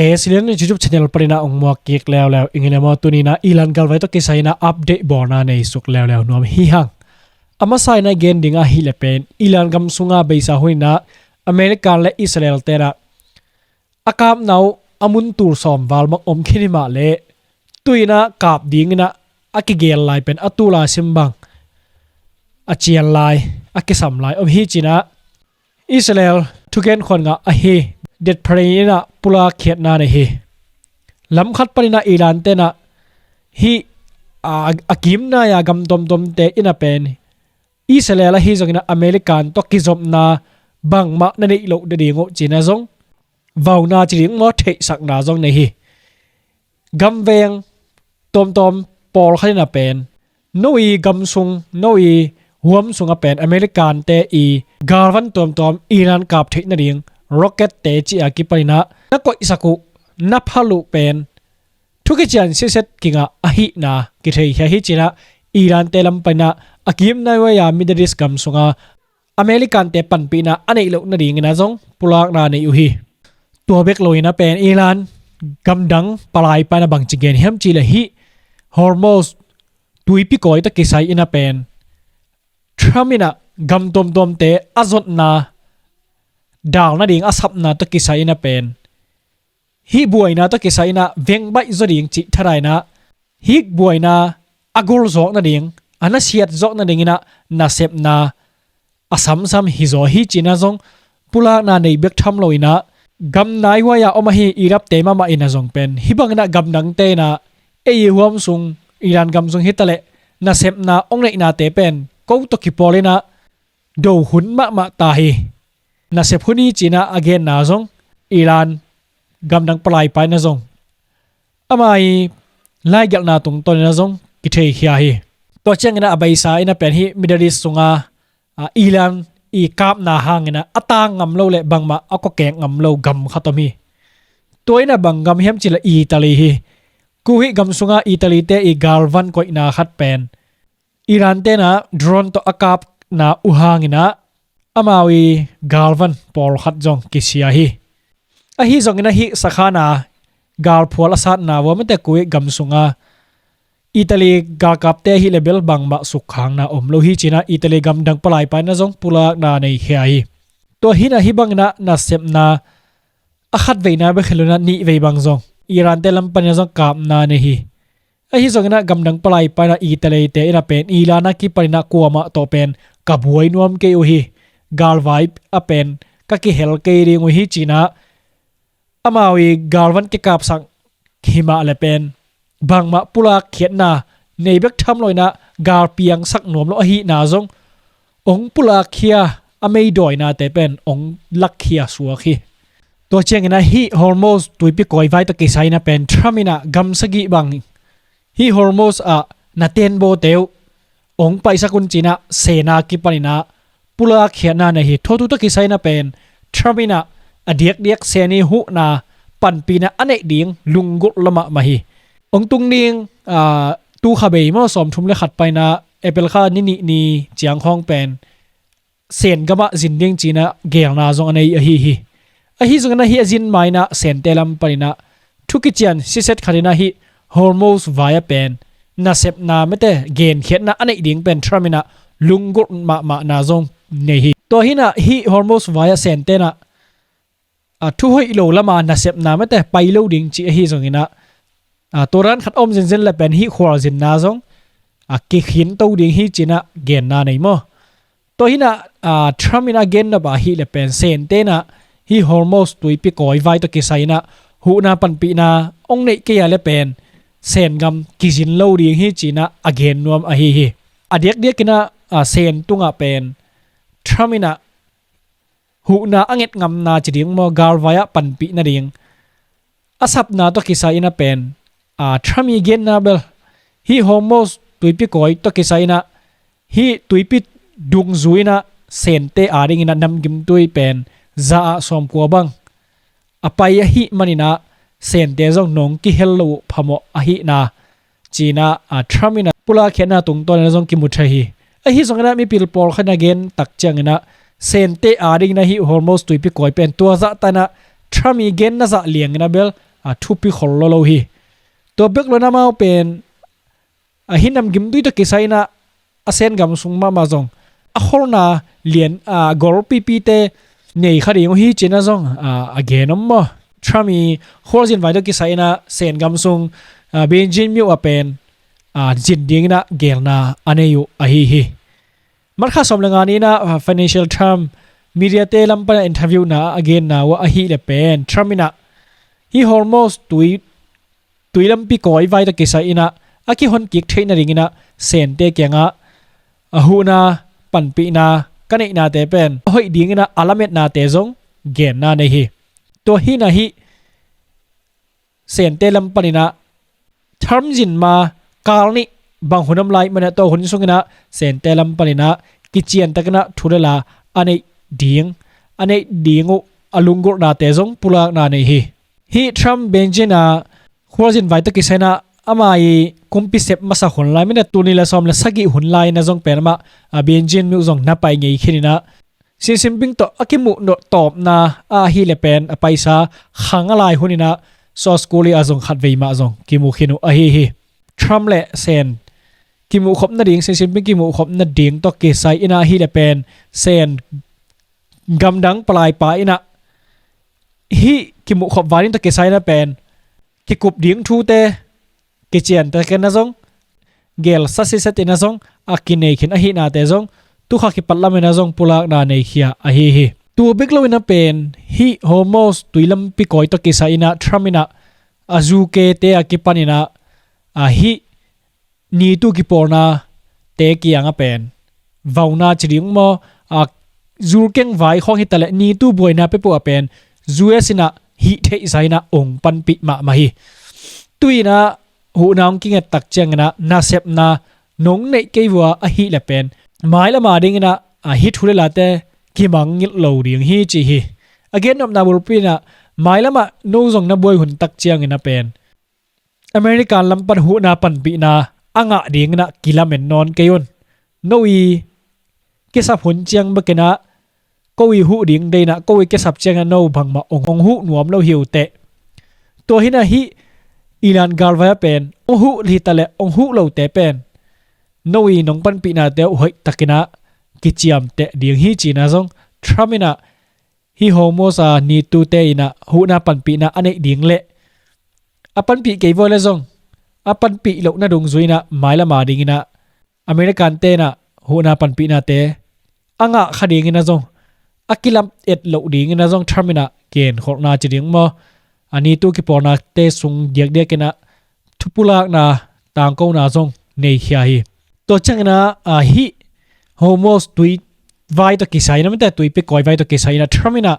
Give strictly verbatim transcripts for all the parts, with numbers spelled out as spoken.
He silian ni YouTube channel panin ah ong muak kik leuleu ing ei le maw. Tuni in ah Iran galvai tawh kisai in ah update bawlna nei suk leuleu nuam hi hang. A masa in ah gen ding ahih leh pen Iran gam sunga beisa hun in ah American le Israel ten ah a kapna uh a mun tul sawm val bang om khin hi mah leh, tu in ah kap ding in ah a kigel lai pen a tul a sim bang a cian lai, a kisam lai om hi ci in ah Israel thugen khuan ngah ahi det pharin in ah pulak khiatna nei hi. Lam khat panin ah Iran ten ah hih a, a kimnai a gam tuamtuamte in ah pen Israel ahi zongin ah American tawh kizopna bangmah na neih loh nading uh ci in ah zong vauna ci ding maw, theihsakna zong nei hi. Gamveng tuamtuam pawlkhat in ah pen no i gam sung, no i huam sung ah pen American te i galvan tuamtuam Iran kap theih nading rocket te ci a kipan in ah na koihsak uh, na phal uh pen thu kician siaset kingah ahihna kitheikhia hi ci in ah Iran te lam panin ah a kimnai huai a Middle East gam sunga American te panpihna a neih loh nading in ah zong pulakna nei uh hi. Tua bek lo in ah pen Iran gamdang palai pan ah bangci gen hiam cih leh hih Hormuz tuipi kawi tawh kisai in ah pen Trump in ah gam tuamtuamte a zotna dal nading a sapna tawh kisai in ah pen hih buaina tawh kisai in ah veng baih zaw ding cih thadah in ah hih buaina a gul zawk nading, a nasiat zawk nading in ah nasepna a samsam hi zaw hi ci in ah zong pulakna nei bek tham lo in ah gam nai huai a om ahi Arab te mahmah in ah zong pen hih bang in ah gamdangte in ah ei i huam sung, Iran gam sung hi ta leh nasepna ong neihnate pen ko tawh kipawl in ah do hun mahmah ta hi. Nasep hun hi ci in ah a genna zong Iran gamdang palai pa in ah zong ama i laigelhna tungtawn in ah zong kitheikhia hi. Tua ciangin ah a beisa in ah pen hih Middle East sunga, a, Iran i kapna hangin ah a tang ngam lo le bangmah a kawkek ngam lo gam khat om hi. Tua in ah bang gam hiam cih leh Italy hi. Ku hih gam sunga Italy te i galvan koihna khat pen Iran ten ah drone tawh a kapna uh hangin ah amau i galvan pawlkhat zong kisia hi. Ahi zongin ah hih sakhan a galphual a satna uh a mate ku hih gam sunga Italy galkapte ahih leh bel bangmah sukkhangna om lo hi ci in ah Italy gamdang palai pa in ah zong pulakna nei khia hi. Tua hi in ah hih bangin ah nasepna a khat veina bek hi lo in ah nih vei bang zong Iran te lam panin ah zong kapna nei hi. Ahi zongin ah gamdang palai pa in ah Italy te in ah pen Iran a kipan in ah kuamah tawh pen ka buai nuam kei uh hi. Galvai ah pen ka kihel kei ding uh hi ci in ah amau i galvan kikapsak hi mah leh pen bangmah pulak khiatna nei bek tham lo in ah gal piangsak nuam lo ahihna zong ong pulak khia, a meidawinate pen ong lak khia suak hi. Tua ciangin ah hih Hormuz tuipi kawi vai tawh kisai in ah pen Trump in ah gam sagih bang hih Hormuz ah na tenbawte uh ong paisak un ci in ah Sen a kipan in ah pulak khiatna nei hi. Tua thu tawh kisai in ah pen Trump in ah a diakdiak Sen i huhna panpihna a neih ding lunggulh lua mahmah hi. Ong tung ding, aa, tu kha bei maw, sawmthum le khat paina April kha ni nih ni ciang khawng pen Sen gamah zin ding ci in ah gelna zong a nei ahi hi. Ahi zongin ah hih a zin ma in ah Sente lam panin ah thu kician siset khat in ah hih Hormuz vai ah pen nasepna mate genkhiatna a neih ding pen Trump in ah lunggulh mahmahna zong nei hi. Tua hi in ah hih Hormuz vai ah Sente in ah a, thu hoih lo lama nasepna mate pai lo ding ci ahi zongin ah, a, tua dan khat om zenzen le pen hih khualzinna zong, a, kikhinto ding hi ci in ah genna nei maw. Tua hi in ah, a, Trump in ah a gen nop ahih le pen Sente in ah hih Hormuz tuipi kawi vai tawh kisai in ah huhna panpihna ong neih kei a le pen Sen gam kizin lo ding hi ci in ah a gen nuam ahi hi. A diakdiak in ah, a, Sen tungah pen Trump in ah huhna a nget ngamna ci ding maw, galvai ah panpih nading a sapna tawh kisai in ah pen, a, Trump i genna bel hih Hormuz tuipi kawi tawh kisai in ah hih tuipi dungzui in ah Sente a ding in ah namgimtui pen za ah sawmkua bang a pai ahih manin ah Sente zong nong kihel lo uh phamawh ahihna ci in ah, a, Trump in ah pulak khiatna tungtawn in ah zong kimu thei hi. Ahi zongin ah mipil pawlkhat in ah gen tak ciangin ah Sente a ding in ah hih Hormuz tuipi kawi pen tua zahta in ah Trump i genna zah liang in ah bel a thupi khol lo lo hi. Tua bek lo in amau pen a hi namgimtui tawh kisai in ah a Sen gam sung mahmah zong a kholna lian a gol pipite nei kha ding uh hi ci-in ah zong a gen om maw? Trump i khualzin vai tawh kisai in ah Sen gam sung Beijing myo ah pen zin dingin ah gelna a nei uh ahi hi. March kha sawm le nga ni in ah Financial Times mediate lam pan ah interview na a genna uh ahih leh pen Trump in ah hi Hormuz tui tui lampi kawi vai tawh kisai in ah a kihon kik theih nadingin ah Sente kiangah a huhna panpihna ka neihnate pen a hoih dingin ah a lametnate zong genna nei hi. Tua hi in ah hih Sente lam panin ah Trump zin ma kal nih bang hun om lai mah in ah tua hun sungin ah Sente lam panin ah kiciantakin ah thu le la a neih ding a neih ding uh a lunggulhnate zong pulakna nei hi. Hih Trump Beijing ah khualzin vai tawh kisai in ah ama i kumpi sep masak hun lai mah in ah tul nih le sawm le sagih hun lai in ah zong pen amah a Beijing myo zong na pai ngei khin in ah Xi Jinping tawh a kimuh nop tawpna ahih leh pen a paisa khang a lai hun in ah Seoul i a zong khatvei mah zong kimu khin uh ahi hi. Trump le Sen kimuh khop nading, Xi Jinping kimuh khop nading tawh kisai in ah ahih leh pen Sen gamdang palaipa in ah hih kimuh khop vai ding tawh kisai in ah pen kikup ding thute kiciantakin ah zong gelsa siset in ah zong a kinei khin ahihnate zong tu kha kipat lam in ah zong pulakna nei khia ahi hi. Tua bek lo in ah pen hih Hormuz tui lampi kawi tawh kisai in ah Trump in ah a zukete a kipan in ah a hih nitu kipawlnate kiangah pen vauna ci ding maw, a zulkeng vai khawng hi ta leh nitu buaina pia peuh ah pen U S in ah hih theihsa in ah ong panpih mahmah hi. Tu in ah huhna hong kinget tak ciangin ah nasepna nong neih kei vua ahih leh pen mailam a dingin ah a hih thu le late kimangngilh lo ding hi ci hi. A gennopna bulpi in ah mailam ah no zong na buai hun tak ciangin ah pen American lam pan huhna panpihna a ngah dingin ah kilamen nawn kei un. No i kisap hun ciang bekin ah ko i huh ding deih in ah ko i kisap ciangin ah no bangmah ong, ong huh nuam lo hi uh teh. Tua hi in ah hih Iran galvai ah pen ong huh hi ta leh ong huh lote pen no i nong panpihnate uh hoihtakin ah kiciamteh ding hi ci in ah zong Trump in ah hih Hormuz a nitute in ah huhna panpihna a neih ding le a panpih kei vua leh zong a panpih lohna dungzui in ah mailam a dingin ah Americante in ah huhna panpihnate a ngah kha dingin ah zong a kilam et loh dingin ah zong Trump in ah genkholhna ci ding maw, a nitu kipawlnate sung diakdiakin ah thupulakna tangkona zong nei khia hi. Tua ciangin ah hih Hormuz tui vai tawh kisai in ah mate tuipi kawi vai tawh kisai in ah Trump in ah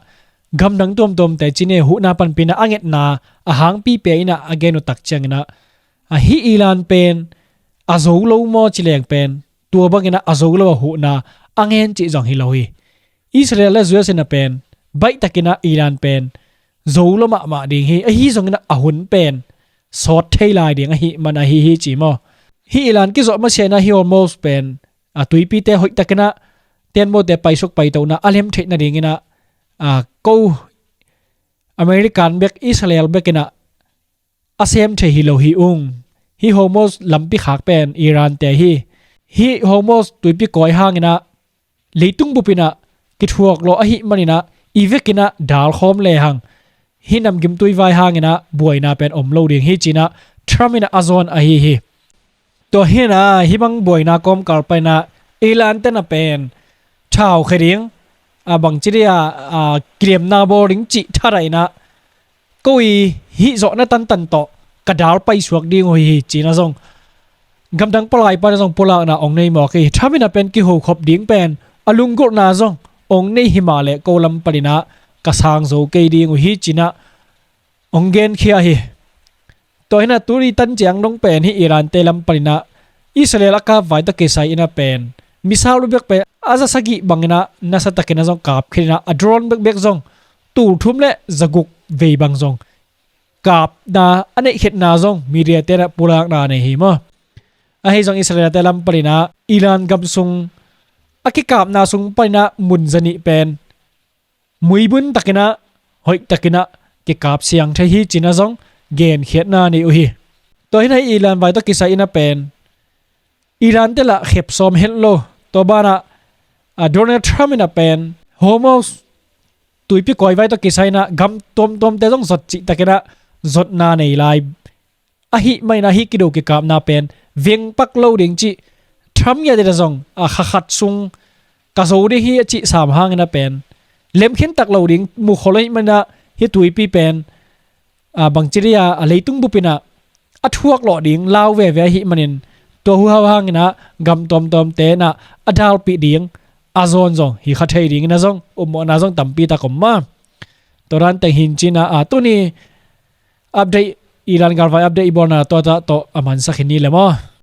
gamdang tuamtuamte ci ni huhna panpihna a ngetna a hangpi pia in ah a gen uh tak ciangin ah hih Iran pen a zo lo maw ci leng pen tua bangin ah a zo lo a huhna a ngen cih zong hi lo hi. Israel le U S in ah pen baihtakin ah Iran pen zo lo mahmah ding hi. Ahi zongin ah a hun pen sawt thei lai ding ahih man ahi hi ci maw? Hih Iran kizawh masiah in ah hih Hormuz pen a tuipite hoihtakin ah tenmote paisuk paitona a lem theih nadingin ah ko American bek Israel bekin ah a sem thei hi lo hi ung. Hih Hormuz lampi khak pen Irante hi. Hih Hormuz tuipi kawi hangin ah leitung bupin ah kithuak lawh ahih manin ah i vekin ah dalkhawm lehang hih namgimtui vai hangin ah buaina pen om lo ding hi ci in ah Trump in ah a zawn ahi hi. Tua hi in ah hih bang buaina kawmkal pan in ah Irante in ah pen thau khia ding a bangci dih a kilemna bawl ding cih thadah in ah ko i hih zawhna tantan tawh ka dal paisuak ding uh hi ci in ah zong gamdang palaipa in ah zong pulakna ong nei mawk hi. Trump in ah pen kihokhop ding pen a lunggulhna zong ong nei hi mah leh ko lam panin ah ka sang zo kei ding uh hi ci in ah ong genkhia hi. Tua hi in ah tuni tan ciang dong pen hih Irante lam panin ah Israel a kap vai tawh kisai in ah pen missile bek pen a za sagih bangin ah nasatakin ah zong kap khin in ah a drone bekbek zong tul thum le za guk vei bang zong kapna a neihkhiatna zong mediate in ah pulakna nei hi maw? Ahi zong Israelte lam panin ah Iran gam sung a kikapna sung panin ah mun zanih pen muibun takin ah hoihtakin ah kikap siang thei hi ci in ah zong genkhiatna nei uh hi. Tua hi na hi Iran vai tawh kisai ina pen Iran te lah khep sawm het lo. Tua banah a Donald Trump ina pen Hormuz tuipi kawi vai tawh kisai ina gam tuamtuamte zong zot cih takin ah zotna nei lai. Ahi manin ah hih kido kikapna pen vengpak lo ding cih Trump ngiat ina zong a kha khat sung ka zo ding hi a cih sam hangin ah pen lemkhin tak lo ding mukhol ahi manin ah hih tuipi pen a bangci dia a leitung bupin ah a thuak lawh ding lau veve ahi manin tua huhau hangin ah gam tuamtuamte in ah a dalpih ding a zawn zong hi kha thei dingin ah zong upmawhna zong tampi tak om ma. Tua dan teng hi in cin ah a tuni update Iran galvai update i bawlna tua tawh a mansak hi ni le maw.